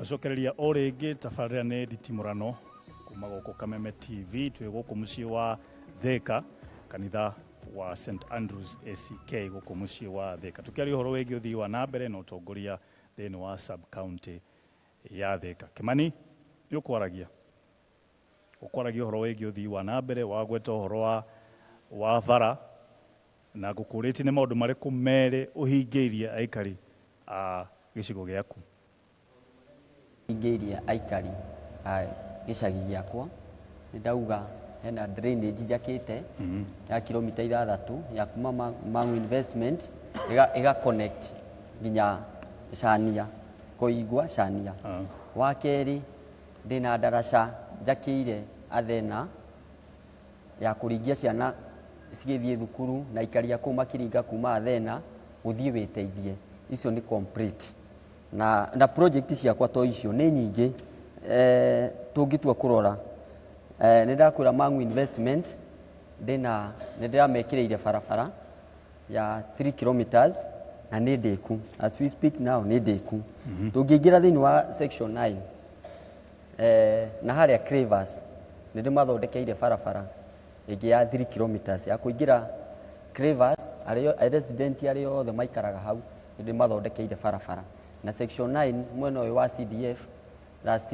Twacokereria o rĩngĩ tabarĩra nĩ nditimũrano kuma gũkũ Kameme TV. Twĩ gũkũ mũciĩ wa Thĩka, kanitha wa St Andrews ACK gũkũ mũciĩ wa Thĩka, tũkĩaria ũhoro wĩgiĩ ũthii wa na mbere na ũtongoria thĩinĩ wa sub county ya Thĩka. Kĩmani, nĩ ũkwaragia ũkwaragia ũhoro wĩgiĩ ũthii wa na mbere, wagweta ũhoro wa bara, na ngũkũrĩtie nĩ maũndũ marĩkũ merĩ ũhingĩirie aikari a gĩcigo gĩaku? Hingĩirie aikari a gĩcagi gĩakwa, nĩ ndauga hena drainage njakĩte ya kilomita 6 ya kuma Mangu Investment ĩga connect nginya Cania, Koigwa Cania. Wa kerĩ, ndĩna ndaraca njakĩire Athena ya kũringia ciana cigĩthiĩ thukuru na aikari a kũu makĩringa kuma Athena gũthiĩ wĩteithie. Icio nĩ complete. Na project ciakwa to icio nĩ nyingĩ, tũngĩtua kũrora. Nĩ ndakwĩra Mangu Investment ndĩna nĩ ndĩramekĩrĩire barabara ya 3 kilometers na nĩ ndĩku, as we speak now nĩ ndĩku. Tũngĩingĩra thĩinĩ wa section 9 na harĩa Cravers, nĩ ndĩmathondekeire barabara ĩngĩ ya 3 kilometers ya kũingĩra Cravers, arĩa resident arĩa othe maikaraga hau nĩ ndĩmathondekeire barabara. Na section 9 mwena ũyũ wa CDF last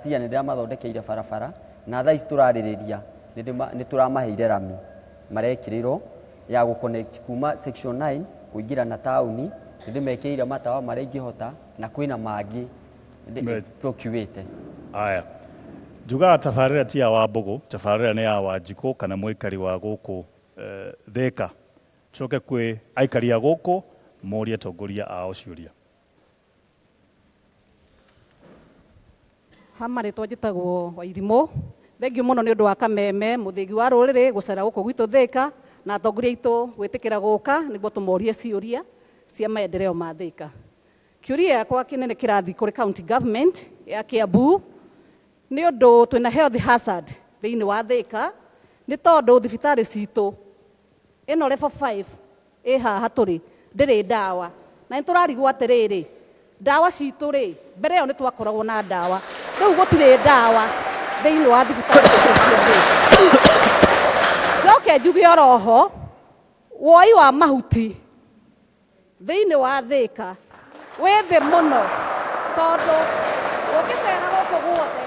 year nĩ ndĩramathondekeire barabara, na thaa ici tũrarĩrĩria nĩ tũramaheire rami marekĩrĩrwo ya gũ-connect kuma section 9 kũingĩra na taũni. Nĩ ndĩmekĩrĩire matawa marĩa ingĩhota, na kwĩna mangĩ procurĩte. Aya, njugaga tabarĩra ti ya Wambũgũ, tabarĩra nĩ ya Wanjikũ kana mũikari wa gũkũ Thĩka. Coke kwĩ aikari a gũkũ morie atongoria ao ciũria. Ha marĩtwa njĩtagwo Wairimũ. Thengiũ mũno nĩ ũndũ wa Kameme mũthĩgi wa rũrĩrĩ gũcera gũkũ gwitũ Thĩka, na atongoria aitũ gwĩtĩkĩra gũka nĩguo tũmorie ciũria cia maendeleo ma Thĩka. Kĩũria gĩakwa kĩnene kĩrathiĩ kũrĩ county government ya Kiambu, nĩ ũndũ twĩna health hazard thĩinĩ wa Thĩka, nĩ tondũ thibitarĩ citũ ĩno level 5 ĩ haha tũrĩ ndĩrĩ ndawa, na nĩ tũrarigwo atĩrĩrĩ, ndawa citũ rĩ, mbere ĩyo nĩ twakoragwo na ndawa, rĩu gũtirĩ ndawa thĩinĩ wa thibitarĩ citũ cia Thĩka. Njoke njuge oroho, woi wa mahuti thĩinĩ wa Thĩka wĩ thĩ mũno, tondũ ũngĩcera gũkũ guothe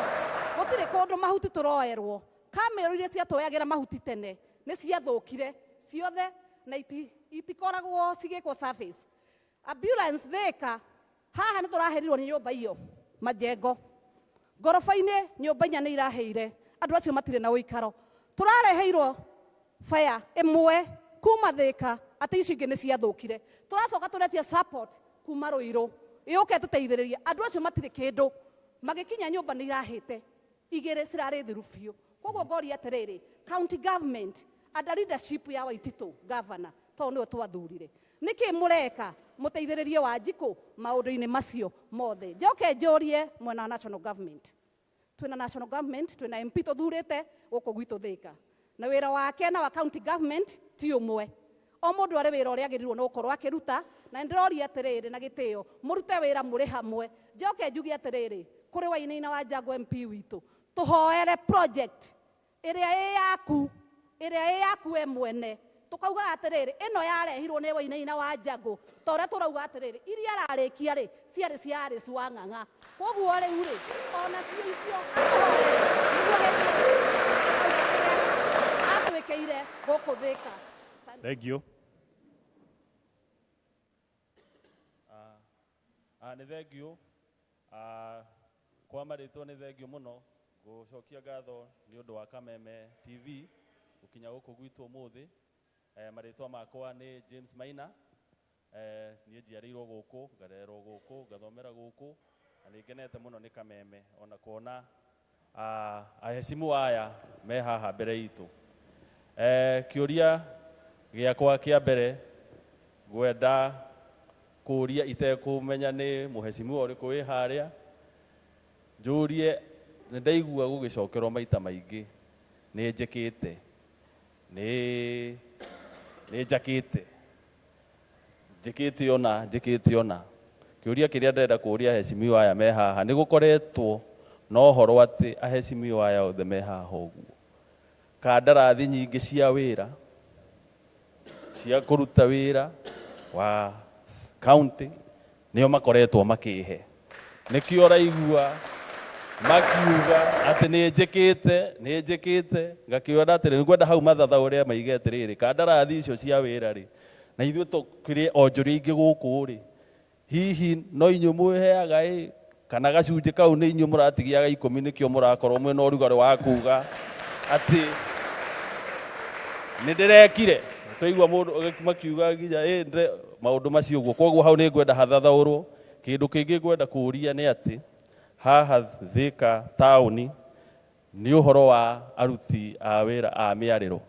gũtirĩ kũndũ mahuti tũroerwo. Kamero iria ciatwoyagĩra mahuti tene nĩ ciathũkire ciothe na itikoragwo cigĩkwo service. Ambulance Thĩka haha nĩ tũraherirwo nĩ nyũmba iyo majengo ngoroba-inĩ, nyũmba 4 nĩ iraheire andũ acio matirĩ na ũikaro. Tũrareheirwo fire ĩmwe kuma Thĩka atĩ icio ingĩ nĩ ciathũkire. Tũracoka tũretia support kuma Rũirũ ĩũke tũteithĩrĩrie andũ acio matirĩ kĩndũ. Magĩkinya nyũmba nĩ irahĩte 2 cirarĩ thiru biũ. Koguo ngoria atĩrĩrĩ, county government under leadership ya Waititũ governor, tondũ nĩwe twathurire, nĩkĩ mũreka mũteithĩrĩrie Wanjikũ maũndũ-inĩ macio mothe? Njoke njũrie mwena wa national government. Twĩna national government, twĩna MP tũthurĩte gũkũ gwitũ Thĩka, na wĩra wake na wa county government ti ũmwe. O mũndũ arĩ wĩra ũrĩa agĩrĩirwo nĩ gũkorwo akĩruta, na nĩndĩroria atĩrĩrĩ na gĩtĩo, mũrute wĩra mũrĩ hamwe. Njoke njuge atĩrĩrĩ, kũrĩ Wainaina wa Njangũ MP witũ, tũhoere project ĩrĩa ĩ yaku, ĩrĩa ĩ yaku we mwene. Tũkauga atĩrĩrĩ, ĩno yarehirwo nĩ Wainaina wa Njangũ, ta ũrĩa tũrauga atĩrĩrĩ, iria ararĩkia rĩ, ciarĩ cia Alice wa Ng'ang'a. Koguo rĩu rĩ, ona cio icio atũhoere nĩguo hĩndĩ atwĩkĩire gũkũ Thĩka. Thank you. Nĩ thengiũ. Kwa marĩtwa nĩ thengiũ mũno. Ngũcokia ngatho nĩ ũndũ wa Kameme TV gũkinya gũkũ gwitũ ũmũthĩ. Marĩtwa makwa nĩ James Maina. Niĩ njiarĩirwo gũkũ, ngarererwo gũkũ, ngathomera gũkũ, na nĩ ngenete mũno nĩ Kameme ona kuona aheshimu aya me haha mbere itũ. Kĩũria gĩakwa kĩa mbere ngwenda kũũria itekũmenya nĩ mũheshimiwa ũrĩkũ wĩ harĩa, njũrie, nĩ ndaigua gũgĩcokerwo maita maingĩ nĩ njĩkĩte, nĩ njakĩte, njĩkĩte ona, njĩkĩte ona. Kĩũria kĩrĩa ndĩrenda kũũria aheshimiwa aya me haha, nĩ gũkoretwo na ũhoro atĩ aheshimiwa aya othe me haha ũguo, kandarathi nyingĩ cia wĩra, cia kũruta wĩra wa county, nĩo makoretwo makĩhe. Nĩkĩo ũraigua makiuga atĩ nĩ njĩkĩte, nĩ njĩkĩte. Ngakĩona atĩrĩ, ngwenda hau mathathaũre maige atĩrĩrĩ, kandarathi icio cia wĩra rĩ, na ithuĩ tũkĩrĩ onjoria aingĩ gũkũ rĩ, hihi no inyuĩ mwĩheaga ĩ, kana gacunjĩ kau nĩ inyuĩ mũratigia ga 10, nĩkĩo mũrakorwo mwĩna ũrugarĩ wa kuga atĩ nĩ ndĩrekire. Twaigua mũndũ makiuga nginya ĩ maũndũ macio ũguo. Koguo hau nĩ ngwenda hathathaũrwo. Kĩndũ kĩngĩ ngwenda kũũria nĩ atĩ haha Thika taũni nĩ ũhoro wa aruti a wĩra a mĩarĩro,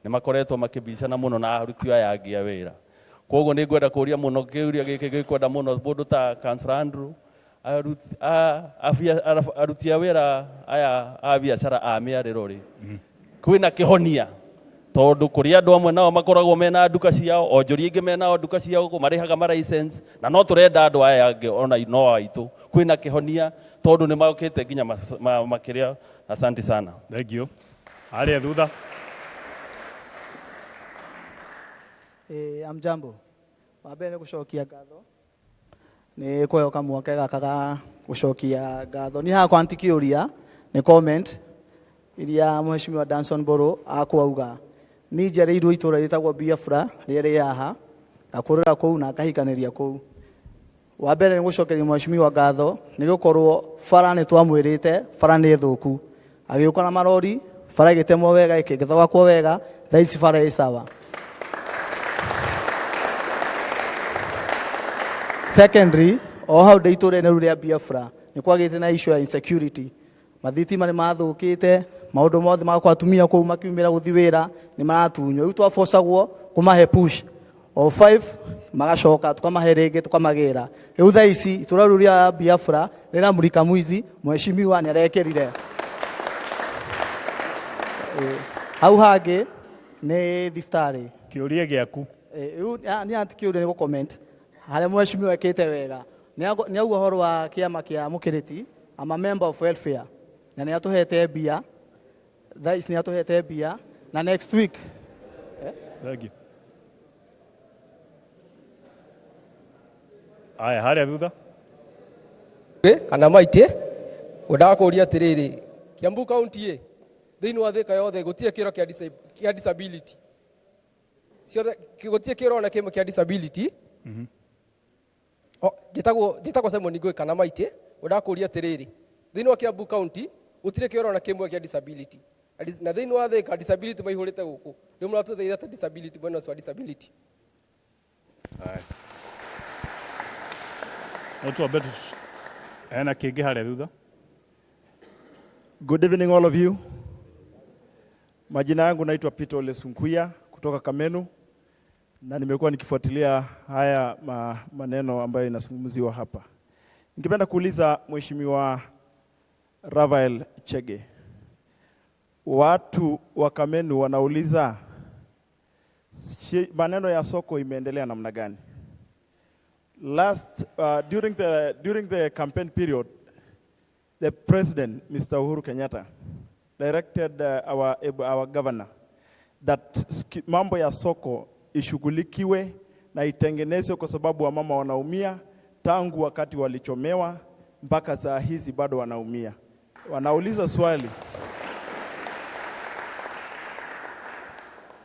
nĩ makoretwo makĩbicana mũno na aruti aya angĩ a wĩra. Koguo nĩ ngwenda kũũria mũno kĩũria gĩkĩ gĩkwenda mũno mũndũ ta Councillor Andrew, aruti a wĩra aya a biacara a mĩarĩro rĩ, kwĩna kĩhonia? Tondũ kũrĩ andũ amwe nao makoragwo mena nduka ciao, onjoria aingĩ mena nduka ciao, marĩhaga ma license, na no tũrenda andũ aya angĩ ona no aitũ. Kwĩna kĩhonia tondũ nĩ mokĩte nginya makĩrĩa. Asante sana. Thank you. Harĩa thutha. Amjambo. Wa mbere nĩ gũcokia ngatho, nĩ kũheo kamweke gaka ga gũcokia ngatho. Niĩ hakwa ti kĩũria, nĩ comment iria Mheshimiwa Danson Mburu akwauga. Niĩ njiarĩirwo itũũra rĩtagwo Biafra rĩrĩa rĩ haha, ngakũrĩra kũu na ngahikanĩria kũu. Wa mbere nĩ gũcokeria Mheshimiwa ngatho nĩ gũkorwo bara nĩ twamwĩrĩte bara nĩ thũku, agĩũka na marori, bara ĩgĩtemwo wega, ĩkĩthondekwo wega, thaa ici bara ĩ sawa. Secondary, o hau ndĩ itũũra-inĩ rĩu rĩa Biafra nĩ kwagĩte na issue ya insecurity, mathitima nĩ mathũkĩte, maũndũ mothe magakorwo atumia kũu makiumĩra gũthiĩ wĩra nĩ maratunywo. Rĩu twabocagwo kũmahe push o 5, magacoka tukamahe rĩngĩ, tukamagĩra. Rĩu thaa ici itũũra rĩu rĩa Biafra rĩna mulika mwizi, mheshimiwa nĩ arekĩrire. Hau hangĩ nĩ thibitarĩ. Kĩũria gĩaku. Rĩu nĩ anti kĩũria, nĩ gũ-comment harĩa mheshimiwa ekĩte wega. Nĩ auga ũhoro wa kĩama kĩa Mũkĩrĩti. I'm a member of welfare na nĩ atũhete mbia thaa ici, nĩ atũhete mbia na next week. Thank you. Aya, harĩa thutha. Kana maitĩ ngwendaga kũũria atĩrĩrĩ, Kiambu County ĩ thĩinĩ wa Thika yothe gũtirĩ kĩro kĩa disability ciothe, gũtirĩ kĩro ona kĩmwe kĩa disability. O, njĩtagwo Simon Ngũĩ kana maitĩ. Ngwendaga kũũria atĩrĩrĩ, thĩinĩ wa Kiambu County gũtirĩ kĩoro ona kĩmwe kĩa disability, na thĩinĩ wa Thika disability maihũrĩte gũkũ. Rĩu mũratũteithia ta disability mwena ũcio wa disability? Aya. No twambe hena kĩngĩ harĩa thutha. Good evening, all of you. Majina yangu naitwa Peter Ole Sunkuya kutoka Kamenu, na nimekuwa nikifuatilia haya maneno ambayo inazungumziwa hapa. Ningependa kuuliza Mheshimiwa Raphael Chege, watu wa Kamenu wanauliza maneno ya soko imeendelea namna gani? Last during the campaign period, the president, Mr. Uhuru Kenyatta, directed our governor that mambo ya soko ishughulikiwe na itengenezwe kwa sababu wamama wanaumia tangu wakati walichomewa mpaka saa hizi bado wanaumia.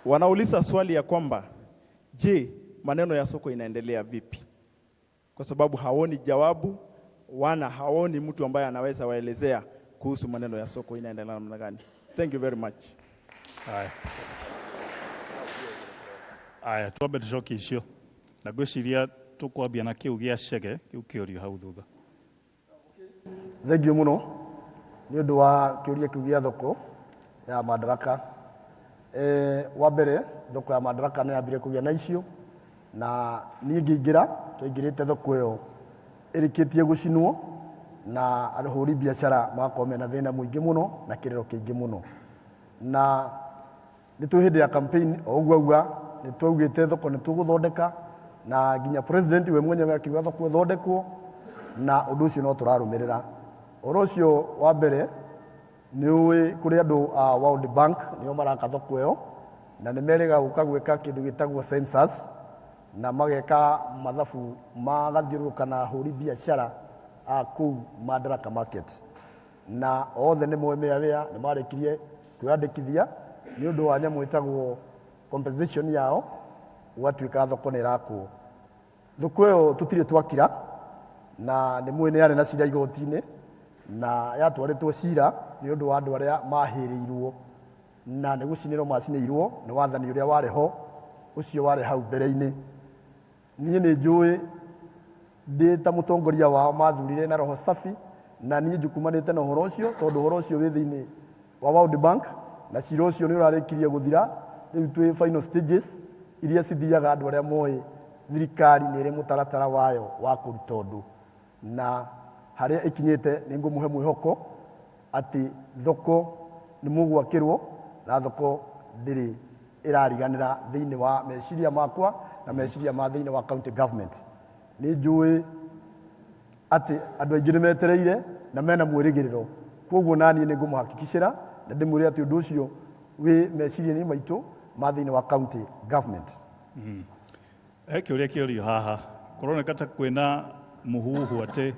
Wanauliza swali ya kwamba je, maneno ya soko inaendelea vipi? Kwa sababu haoni jawabu, wana haoni mtu ambaye anaweza waelezea kuhusu maneno ya soko inaendelea namna gani. Thank you very much. Aya. Aya, twambe tucokie icio na ngwĩciria tũkwambia na kĩu gĩa Chege, kĩu kĩũrio hau thutha. Thengiũ mũno nĩ ũndũ wa kĩũria kĩu gĩa thoko ya Madaraka. Wa mbere, thoko ya Madaraka nĩ yambire kũgĩa na icio na niĩ ngĩingĩra, twaingĩrĩte thoko ĩyo ĩrĩkĩtie gũcinwo na ahũri biacara magakorwo mena thĩna mũingĩ mũno na kĩrĩro kĩingĩ mũno. Na nĩ twĩ hĩndĩ ya campaign o ũguo auga nĩ twaugĩte thoko nĩ tũgũthondeka. Na nginya president we mwenyewe akiuga thoko ĩthondekwo, na ũndũ ũcio no tũrarũmĩrĩra. Ũhoro ũcio wa mbere nĩ ũĩ kũrĩ andũ a World Bank nĩo maraka thoko ĩyo, na nĩ merĩga gũka gwĩka kĩndũ gĩtagwo census, na mageka mathabu magathiũrũrũka na ahũri biacara a kũu Madaraka Market, na othe nĩ moĩ mĩawĩa nĩ marĩkirie kwĩyandĩkithia nĩ ũndũ wa nyamũ ĩtagwo compensation yao. Gũgatuĩka thoko nĩ ĩrakwo. Thoko ĩyo tũtirĩ twakira, na nĩ mũĩ nĩ yarĩ na cira igoti-inĩ, na yatwarĩtwo cira nĩ ũndũ wa andũ arĩa mahĩrĩirwo na nĩ gũcinĩrwo macinĩirwo nĩ wathani ũrĩa warĩ ho ũcio warĩ hau mbere-inĩ. Niĩ nĩ njũĩ ndĩ ta mũtongoria wao mathurire na roho safi, na niĩ njukumanĩte na ũhoro ũcio tondũ ũhoro ũcio wĩ thĩinĩ wa World Bank, na cira ũcio nĩ ũrarĩkirie gũthira. Rĩu twĩ final stages iria cithiaga andũ arĩa moĩ thirikari nĩ ĩrĩ mũtaratara wayo wa kũruta ũndũ, na harĩa ĩkinyĩte nĩ ngũmũhe mwĩhoko atĩ thoko nĩ mũgwakĩrwo, na thoko ndĩrĩ ĩrariganĩra thĩinĩ wa meciria makwa na meciria ma thĩinĩ wa county government. Nĩ njũĩ atĩ andũ aingĩ nĩ metereire na mena mwĩrĩgĩrĩro, koguo naniĩ nĩ ngũmũhakikicĩra na ndĩmwĩre atĩ ũndũ ũcio wĩ meciria-inĩ maitũ ma thĩinĩ wa county government. He kĩũria kĩũrio haha, kũroneka ta kwĩna mũhuhu atĩ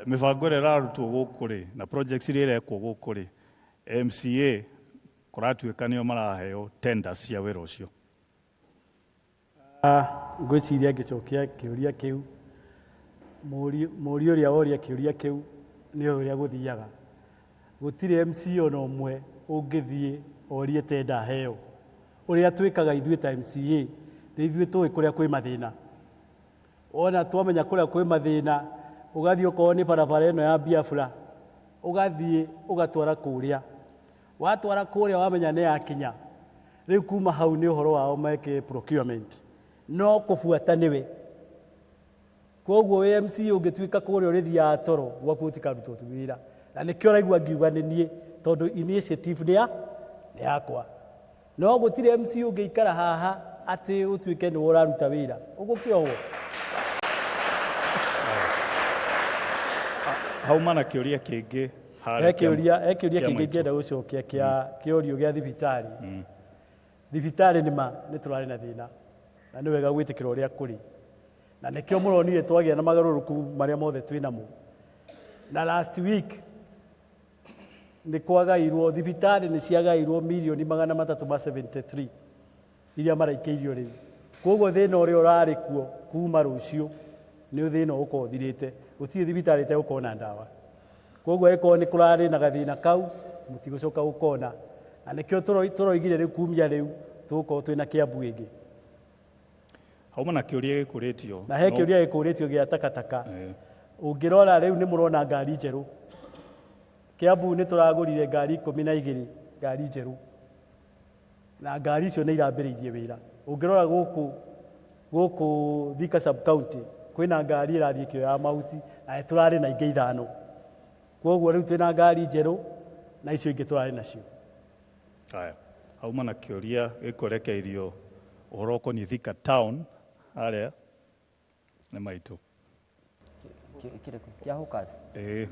mĩbango ĩrĩa ĩrarutwo gũkũ rĩ, na projects iria irekwo gũkũ rĩ, MCA kũratuĩka nĩo maraheo tenders cia wĩra ũcio. Ngwĩciria ngĩcokia kĩũria kĩu, mũũria ũrĩa woria kĩũria kĩu nĩ ũrĩa gũthiaga. Gũtirĩ MC ona ũmwe ũngĩthiĩ orie tenda aheo. Ũrĩa twĩkaga ithuĩ ta MCA nĩ ithuĩ tũĩ kũrĩa kwĩ mathĩna. Wona twamenya kũrĩa kwĩ mathĩna, ũgathiĩ okorwo nĩ barabara ĩno ya Biafra, ũgathiĩ ũgatwara kũrĩa. Watwara kũrĩa wamenya nĩ yakinya. Rĩu kuma hau nĩ ũhoro wao meke procurement. No kũbuata nĩwe. Koguo wĩ MC ũngĩtuĩka kũrĩa ũrĩthiaga toro gwaku gũtikarutwo wĩra. Na nĩkĩo ũraigua ngiuga nĩ niĩ tondũ initiative nĩ yakwa. No gũtirĩ MC ũngĩikara haha atĩ ũtuĩke nĩwe ũraruta wĩra. Ũgũkĩohwo. Hauma na kĩũria kĩngĩ harĩa. He kĩũria kĩngĩ ingĩenda gũcokia kĩa kĩũrio gĩa thibitarĩ. Thibitarĩ nĩ ma nĩ tũrarĩ na thĩna, na nĩ wega gwĩtĩkĩra ũrĩa kũrĩ. Na nĩkĩo mũronire twagĩa na magarũrũku marĩa mothe twĩ namo. Na last week nĩ kwagairwo thibitarĩ nĩ ciagairwo mirioni 373 iria maraikĩirio rĩu. Koguo thĩna ũrĩa ũrarĩ kuo kuma rũciũ nĩ thĩna ũgũkorwo ũthirĩte. Gũtirĩ thibitarĩ ĩtegũkorwo na ndawa. Koguo ĩkorwo nĩ kũrarĩ na gathĩna kau mũtigũcoka gũkona. Na nĩkĩo tũroigire rĩu kumia rĩu tũgũkorwo twĩna Kiambu ĩngĩ. Hauma na kĩũria gĩkũrĩtio. Na he kĩũria gĩkũrĩtio gĩa takataka. Ũngĩrora rĩu nĩ mũrona ngari njerũ. Kiambu nĩ tũragũrire ngari 12 ngari njerũ. Na ngari icio nĩ irambĩrĩirie wĩra. Ũngĩrora gũkũ Thika sub county kwĩna ngari ĩrathiĩ ĩkĩoya mahuti na tũrarĩ na ingĩ 5. Koguo rĩu twĩna ngari njerũ na icio ingĩ tũrarĩ nacio. Haya, hauma na kĩũria gĩkwerekeirio ũhoro ũkoniĩ Thika town harĩa nĩ maitũ. Kĩrĩkũ? Kĩa hawkers? Ĩĩ.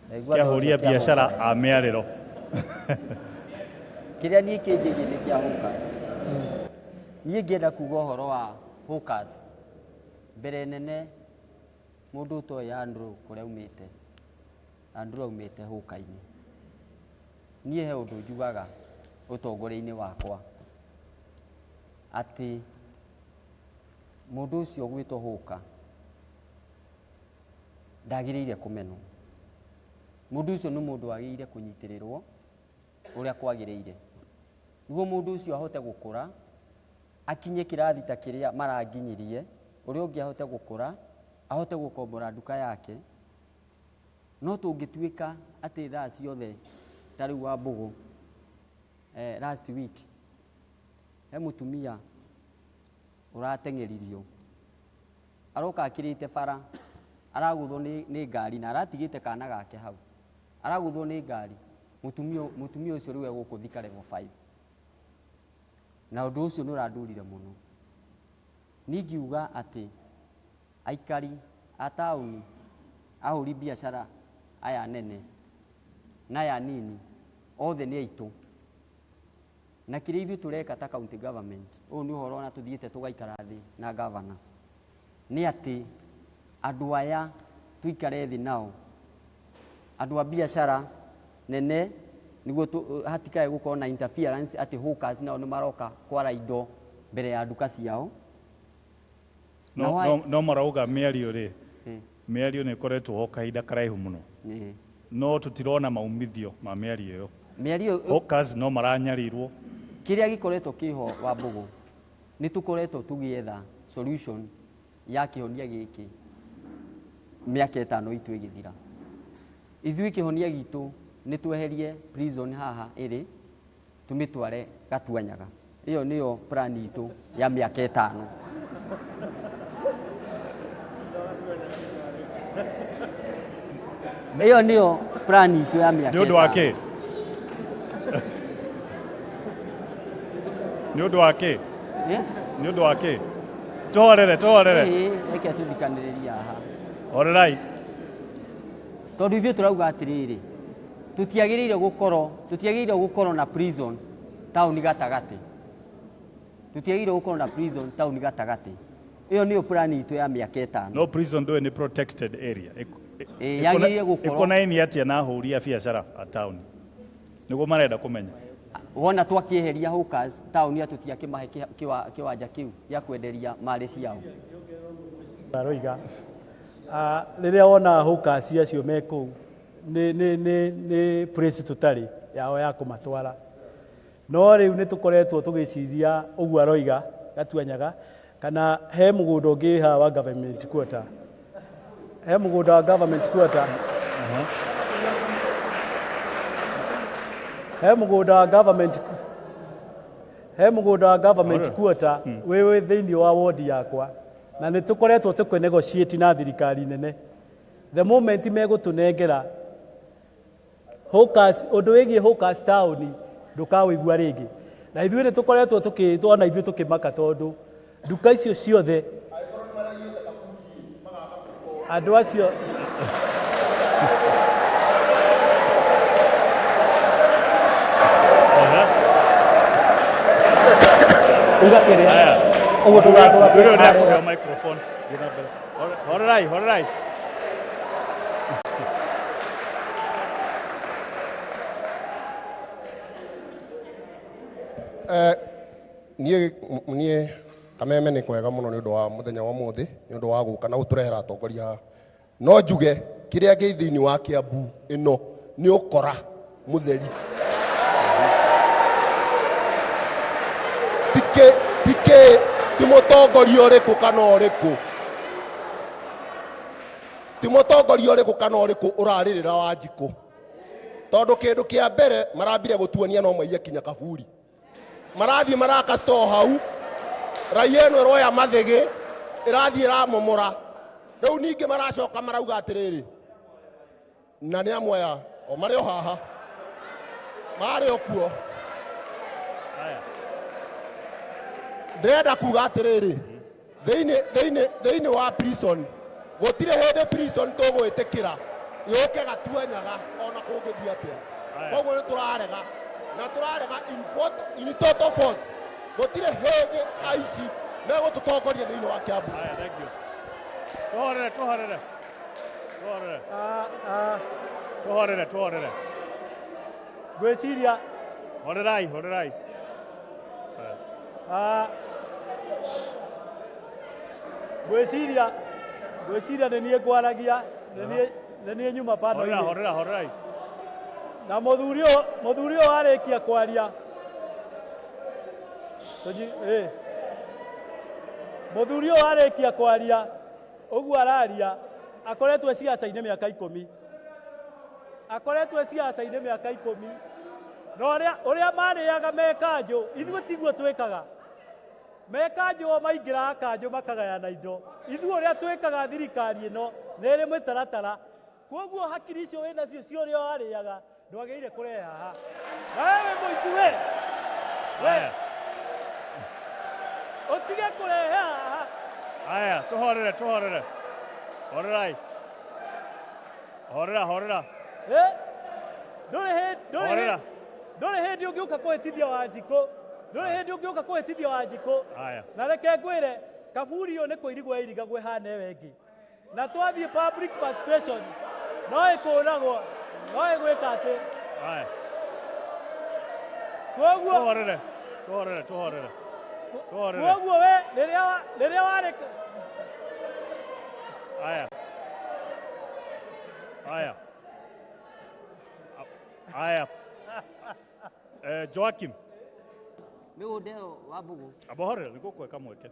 Ndaigua Kĩa ahũri a kĩa biacara hawkers. a mĩarĩro. Kĩrĩa niĩ kĩnjĩgiĩ nĩ kĩa hawkers. Niĩ ngĩenda kuga ũhoro wa hawkers. Mbere nene mũndũ ũtoĩ Andrew kũrĩa aumĩte. Andrew aumĩte hawker-inĩ. Niĩ he ũndũ njugaga ũtongoria-inĩ wakwa atĩ mũndũ ũcio ũgwĩtwo hawker ndagĩrĩire kũmenwo. Mũndũ ũcio nĩ mũndũ wagĩrĩire kũnyitĩrĩrwo ũrĩa kwagĩrĩire nĩguo mũndũ ũcio ahote gũkũra akinye kĩrathi ta kĩrĩa maranginyirie, ũrĩa ũngĩ ahote gũkũra ahote gũkombora nduka yake. No tũngĩtuĩka atĩ thaa ciothe ta rĩu wa Mbũgũ, last week he mũtumia ũrateng'eririo aroka akĩrĩte bara, aragũthwo nĩ ngari na aratigĩte kana gake hau, aragũthwo nĩ ngari. Mũtumia ũcio rĩu egũkũ Thika level 5, na ũndũ ũcio nĩ ũrandurire mũno. Ningiuga atĩ aikari a taũni, ahũri biacara aya nene na aya nini, othe nĩ aitũ. Na kĩrĩa ithuĩ tũreka ta county government, ũyũ nĩ ũhoro ona tũthiĩte tũgaikara thĩ na governor, nĩ atĩ andũ aya tũikare thĩ nao, andũ a biacara nene, nĩguo hatikae gũkorwo na interference atĩ hawkers nao nĩ maroka kwara indo mbere ya nduka ciao. No, no marauga mĩario rĩ, mĩario nĩ ĩkoretwo ho kahinda karaihu mũno, no tũtirona maumithio ma mĩario ĩyo. Mĩario hawkers no maranyarirwo. Kĩrĩa gĩkoretwo kĩho wa Mbũgũ, nĩ tũkoretwo tũgĩetha solution ya kĩhonia gĩkĩ mĩaka 5 itũ ĩgĩthira. Ithuĩ kĩhonia gitũ nĩ tweherie prison haha ĩrĩ, tũmĩtware Gatuanyaga. Ĩyo nĩyo plan itũ ya mĩaka 5. Ĩyo nĩyo plan itũ ya mĩaka Nĩ ũndũ wa kĩ? Nĩ ũndũ wa kĩ? Nĩ ũndũ wa kĩ? Tũhorere, tũhorere. Reke tũthikanĩrĩrie haha. Horerai. Tondũ ithuĩ tũrauga atĩrĩrĩ, tũtiagĩrĩire gũkorwo na prison taũni gatagatĩ. Tũtiagĩrĩire gũkorwo na prison taũni gatagatĩ. Ĩyo nĩyo plan itũ ya mĩaka 5. No prison ndũĩ nĩ protected area. Yagĩrĩire gũkorwo ĩkonainie atĩa na ahũri a biacara a taũni? Nĩguo marenda kũmenya. Wona twakĩeheria hawkers taũni tũtiakĩmahe kĩwanja kĩu gĩa kwenderia mali ciao. Aroiga rĩrĩa wona hawkers acio me kũu nĩ place tũtarĩ yao ya kũmatwara. No rĩu nĩ tũkoretwo tũgĩciria ũguo aroiga Gatuanyaga, kana he mũgũnda ũngĩ haha wa government quarter. He mũgũnda wa government quarter. He mũgũnda wa government, he mũgũnda wa government quarter wĩ thĩinĩ wa ward yakwa, na nĩ tũkoretwo tũkĩnegotiate na thirikari nene. The moment megũtũnengera hawkers, ũndũ wĩgiĩ hawkers taũni ndũkawĩigua rĩngĩ. Na ithuĩ nĩ tũkoretwo ona ithuĩ tũkĩmaka tondũ nduka icio ciothe andũ acio uga kĩrĩa ũguo tũgatũra. Ũyũ nĩ akũheo microphone. Horerai, horerai. Niĩ Kameme nĩ kwega mũno nĩ ũndũ wa mũthenya wa ũmũthĩ, nĩ ũndũ wa gũka na gũtũrehera atongoria haha. No njuge kĩrĩa kĩ thĩinĩ wa Kiambu ĩno nĩ ũkora mũtheri. Ti mũtongoria ũrĩkũ kana ũrĩkũ. Ti mũtongoria ũrĩkũ kana ũrĩkũ ũrarĩrĩra Wanjikũ. Tondũ kĩndũ kĩa mbere marambire gũtuonia no maiye kinya kaburi. Marathiĩ maraka store hau, raia ĩno ĩroya mathĩgĩ, ĩrathiĩ ĩramomora. Rĩu ningĩ maracoka marauga atĩrĩrĩ, na nĩ amwe aya, o marĩ o haha, marĩ o kuo. Ndĩrenda kuga atĩrĩrĩ, thĩinĩ wa prison, gũtirĩ hĩndĩ prison tũgwĩtĩkĩra yũke Gatuanyaga ona kũngĩthiĩ atĩa. Koguo nĩ tũrarega, na tũrarega in total force. Gũtirĩ hĩndĩ aici megũtũtongoria thĩinĩ wa Kiambu. Thank you. Tũhorere, tũhorere. Tũhorere. Tũhorere, tũhorere. Ngwĩciria Horerai, horerai. Ngwĩciria nĩ niĩ ngwaragia, nĩ niĩ nyuma Horera, horera, horerai. Na mũthuri ũyũ arĩkia kwaria. Mũthuri ũyũ arĩkia kwaria, ũguo araria, akoretwo ciaca-inĩ mĩaka 10. Akoretwo ciaca-inĩ mĩaka 10. Na ũrĩa marĩaga me kanjũ, ithuĩ tiguo twĩkaga. Me kanjũ o maingĩraga kanjũ makagayana indo. Ithuĩ ũrĩa twĩkaga thirikari ĩno nĩ ĩrĩ mĩtaratara. Koguo hakiri icio wĩna cio cia ũrĩa warĩaga ndwagĩrĩire kũrehe haha. Nawe wĩ mũici we. We. Ũtige kũrehe haha. Aya, tuhorere, tuhorere. Horerai. Horera, horera. Eh? Ndũrĩ hĩndĩ ndũrĩ Horera. hĩndĩ ndũrĩ hĩndĩ ũngĩũka kũhĩtithia Wanjikũ. Ndũrĩ hĩndĩ ũngĩũka kũhĩtithia Wanjikũ. Aya. Na reke ngwĩre kaburi ĩyo nĩ kũirigwo ĩirigagwo ĩhana ĩyo ĩngĩ. Na twathiĩ public participation no ĩkũragwo no ĩgwĩka atĩ Aya. koguo Tuhorere. Tuhorere, tuhorere. Tuhorere. koguo we rĩrĩa rĩrĩa warĩ Aya. Aya. Aya. Joakim. Mĩgũnda ĩyo wa Mbũgũ. Abohorere nĩguo kweka mweke.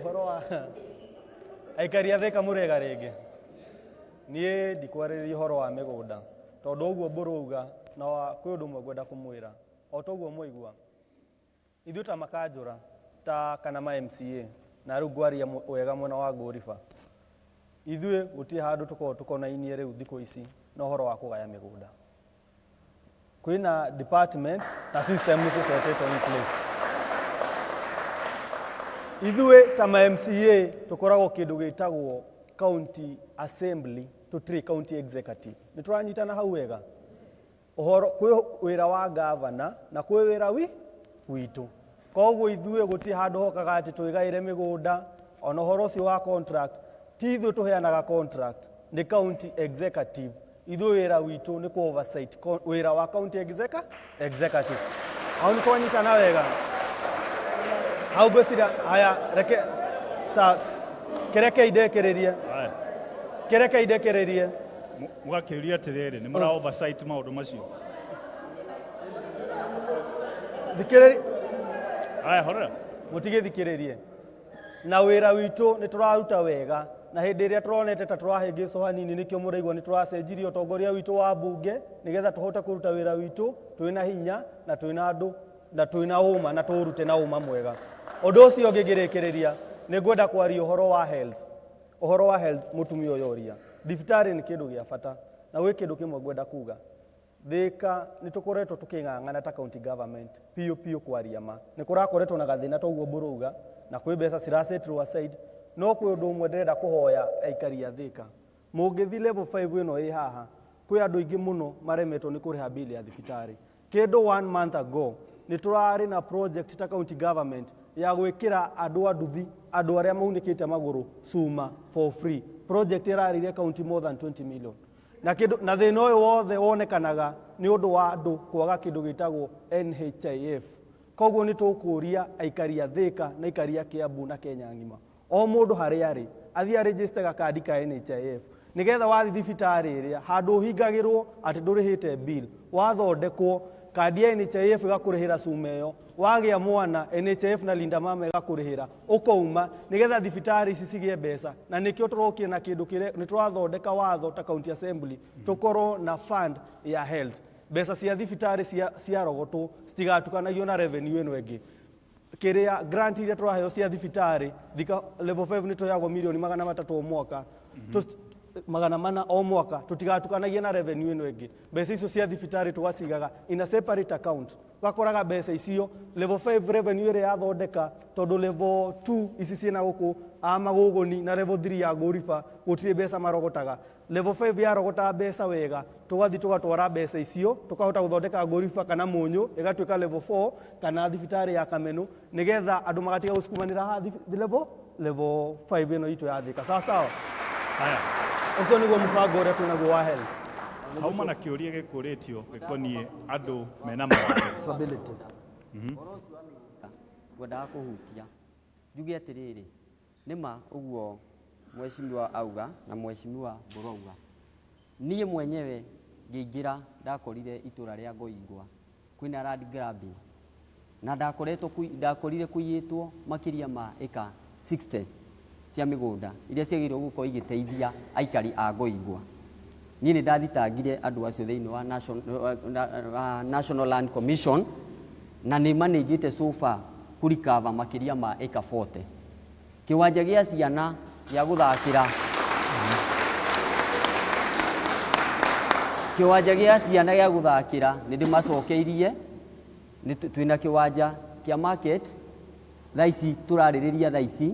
Ũhoro wa aikari a Thika mũrĩega rĩngĩ. Niĩ ndikwarĩrĩria ũhoro wa mĩgũnda tondũ ũguo Mbũrũ auga na kwĩ ũndũ ũmwe ngwenda kũmwĩra o ta ũguo mwaigua ithuĩ ta makanjũra ta kana ma MCA na rĩu ngwaria wega mwena wa Ngũriba ithuĩ gũtirĩ handũ tũkoragwo tũkonainie rĩu thikũ ici na ũhoro wa kũgaya mĩgũnda. Kwĩna department na system nĩ cicetetwo in place. Ithuĩ ta ma MCA tũkoragwo kĩndũ gĩtagwo county assembly tũtirĩ county executive. Nĩ tũranyitana hau wega? Ũhoro kwĩ wĩra wa gavana na kwĩ wĩra witũ. Koguo ithuĩ gũtirĩ handũ hokaga atĩ twĩgaĩre mĩgũnda ona ũhoro ũcio wa contract ti ithuĩ tũheanaga contract nĩ county executive. Ithuĩ wĩra witũ nĩ kũ oversight wĩra wa county executive. Hau nĩ twanyitana wega? Hau ngwĩciria haya reke sa kĩreke indĩkĩrĩrie. Kĩreke indĩkĩrĩrie. Mũgakĩũria atĩrĩrĩ, nĩ mũra oversight maũndũ macio? Thikĩrĩria. Aya, horera. Mũtigĩthikĩrĩrie. Na wĩra witũ nĩ tũraruta wega na hĩndĩ ĩrĩa tũronete ta tũrahĩngĩcwo hanini nĩkĩo mũraigua nĩ tũracenjirie ũtongoria witũ wa mbunge nĩgetha tũhote kũruta wĩra witũ twĩna hinya na twĩna andũ na twĩna ũma na tũũrute na ũma mwega. Ũndũ ũcio ũngĩ ngĩrĩkĩrĩria nĩ ngwenda kwaria ũhoro wa health. Ũhoro wa health mũtumia ũyũ oria. Thibitarĩ nĩ kĩndũ gĩa bata na gwĩ kĩndũ kĩmwe ngwenda kuga. Thika nĩ tũkoretwo tũkĩng'ang'ana ta county government piũ piũ kwaria ma. Nĩ kũrakoretwo na gathĩna ta ũguo Mbũrũ auga na kwĩ mbeca cirasetirwo aside no kwĩ ũndũ ũmwe ndĩrenda kũhoya aikari a Thika. Mũngĩthiĩ level 5 ĩno ĩ haha kwĩ andũ aingĩ mũno maremetwo nĩ kũrĩha bill ya thibitarĩ. Kĩndũ 1 month ago nĩ tũrarĩ na project ta county government ya gwĩkĩra andũ a nduthi andũ arĩa maunĩkĩte magũrũ cuma for free. Project ĩrarĩire county more than 20 million. Na kĩndũ na thĩna ũyũ wothe wonekanaga nĩ ũndũ wa andũ kwaga kĩndũ gĩtagwo NHIF. Koguo nĩ tũkũria aikari a Thika na aikari a Kiambu na Kenya ng'ima o mũndũ harĩa arĩ athiĩ arĩnjĩste gakandi ka NHIF nĩgetha wathiĩ thibitarĩ ĩrĩa handũ ũhingagĩrwo atĩ ndũrĩhĩte bill wathondekwo kandi ya NHIF ĩgakũrĩhĩra cuma ĩyo wagĩa mwana NHIF na Linda Mama ĩgakũrĩhĩra ũkauma nĩgetha thibitarĩ ici cigĩe mbeca na nĩkĩo tũrokire na kĩndũ kĩrĩa nĩ tũrathondeka watho ta county assembly tũkorwo na fund ya health. Mbeca cia thibitarĩ ciarogotwo citigatukanagio na revenue ĩno ĩngĩ. Kĩrĩa grant iria tũraheo cia thibitarĩ Thika level 5 nĩ tũheagwo mirioni 300 o mwaka 400 o mwaka tũtigatukanagie na revenue ĩno ĩngĩ. Mbeca icio cia thibitarĩ tũgacigaga in a separate account. Ũgakoraga mbeca icio level 5 revenue ĩrĩa yathondeka tondũ level 2 ici ciĩna gũkũ a Magũgũni na level 3 ya Ngũriba gũtirĩ mbeca marogotaga. Level 5 yarogota mbeca wega tũgathiĩ tũgatwara mbeca icio tũkahota gũthondeka Ngũriba kana Mũnyũ ĩgatuĩka level 4 kana thibitarĩ ya Kameno nĩgetha andũ magatiga gũcukumanĩra haha level 5 ĩno itũ ya Thika. Sawa sawa. Haya. Ũcio nĩguo mũbango ũrĩa twĩnaguo wa health. Hauma na kĩũria gĩkũrĩtio gĩkoniĩ andũ mena mawathe. Disability. Ngwendaga kũhutia njuge atĩrĩrĩ nĩma ũguo mheshimiwa auga na mheshimiwa Mbũrũ auga. Niĩ mwenyewe ngĩingĩra ndakorire itũra rĩa Ngoingwa kwĩna land grabbing na ndakorire kũiyĩtwo makĩria ma ĩka 60 cia mĩgũnda iria ciagĩrĩirwo gũkorwo igĩteithia aikari a Ngoingwa. Niĩ nĩ ndathitangire andũ acio thĩinĩ wa National Land Commission na nĩ manĩnjĩte so far kũrikava makĩria ma ĩka 40. Kĩwanja gĩa ciana gĩa gũthakĩra kĩwanja gĩa ciana gĩa gũthakĩra nĩ ndĩmacokeirie. Twĩna kĩwanja kĩa market Thaa ici tũrarĩrĩria thaa ici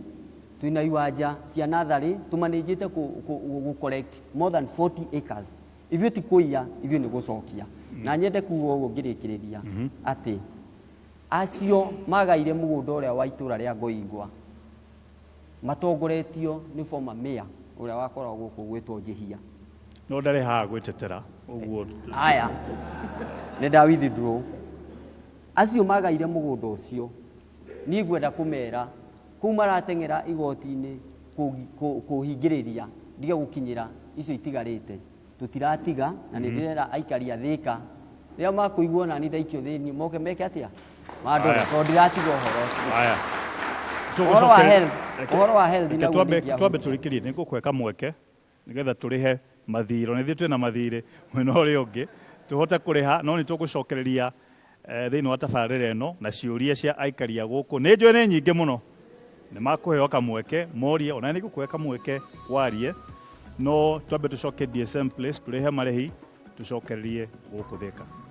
twĩna iwanja cia natharĩ tũmanĩnjĩte kũ collect more than 40 acres. Ithuĩ ti kũiya, ithuĩ nĩ gũcokia. Na nyende kuga ũguo ngĩrĩkĩrĩria atĩ acio magaire mũgũnda ũrĩa wa itũra rĩa Ngoingwa matongoretio nĩ former mayor ũrĩa wakoragwo gũkũ gwĩtwo Njĩhia. No ndarĩ haha gwĩtetera ũguo. Aya, nĩ nda withdraw. Acio magaire mũgũnda ũcio, niĩ ngwenda kũmera kũu marateng'era igoti-inĩ kũhingĩrĩria ndige gũkinyĩra icio itigarĩte, tũtiratiga. Na nĩ ndĩrera aikari a Thĩka, rĩrĩa makũigua nani ndaikio thĩinĩ, moke meke atĩa, mandore, Aya. tondũ ndiratiga ũhoro ũcio. Aya. Ũhoro wa health, ũhoro wa health Reke naguo twambe nĩingĩahutia. tũrĩkĩrie, nĩ ngũkũhe kamweke nĩgetha tũrĩhe mathirĩ. Ona ithuĩ twĩna mathirĩ mwena ũrĩa ũngĩ tũhote kũrĩha, no nĩ tũgũcokereria thĩinĩ wa tabarĩra ĩno na ciũria cia aikari a gũkũ. Nĩ njũĩ nĩ nyingĩ mũno, nĩ makũheo kamweke morie, ona nĩ ngũkũhe kamweke warie, no twambe tũcoke DSM Place tũrĩhe marĩhi, tũcokererie gũkũ Thĩka.